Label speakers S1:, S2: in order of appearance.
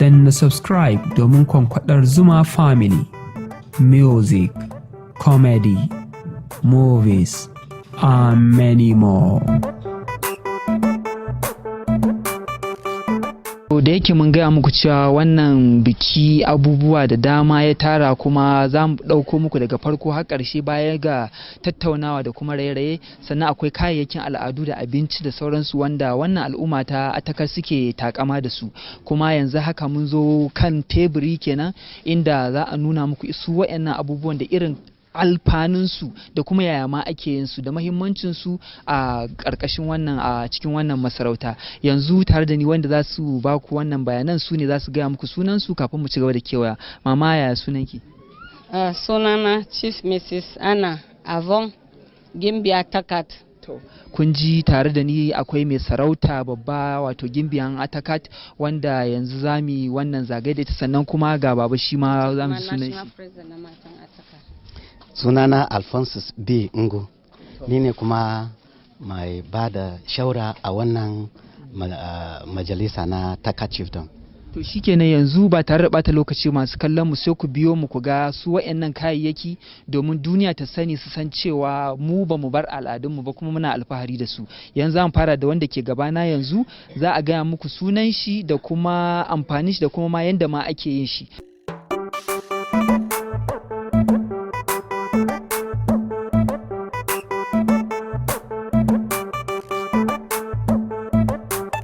S1: Danna subscribe domin kwankwadar Zuma Family. Music, comedy, movies, and many more.
S2: Da yake mun gaya muku cewa wannan biki abubuwa da dama ya tara, kuma za mu ɗauko muku daga farko har ƙarshe, baya ga tattaunawa da kuma raye-raye, sannan akwai kayayyakin al'adu da abinci da sauransu wanda wannan al'umma ta Atakar suke takama da su. Kuma yanzu haka mun zo kan teburi kenan inda za a nuna muku su waɗannan abubuwan da irin alfanunsu da kuma yaya ma ake yin su da mahimmancinsu a ƙarƙashin wannan, a cikin wannan masarauta. Yanzu tare da ni wanda za su ba ku wannan bayanan su ne za su gaya muku sunansu kafin mu ci gaba da kewaya. Mama, yaya sunanki?
S3: Sunana Chief Mrs. Anna Avon, Gimbiya Takat.
S2: Kun ji, tare da ni akwai mai sarauta babba, wato Gimbiyan Atakat, wanda yanzu za mu yi wannan zagaye da ita. Sannan kuma ga baba, shi ma za mu ji sunan shi.
S3: President na matan Atakat.
S4: Sunana Alphonsus B Ngo, ni ne kuma mai ba da shaura a wannan majalisa na Taka Chiefdom.
S2: To shikenan, yanzu ba tare da bata lokaci, masu kallon mu, sai ku biyo mu ku ga su wayannan kayayyaki domin duniya ta sani, su san cewa mu ba mu bar al'adunmu ba kuma muna alfahari da su. Yanzu zan fara da wanda ke gabana. Yanzu za a gaya muku sunan shi da kuma amfanin shi da kuma ma yanda ma ake yin shi.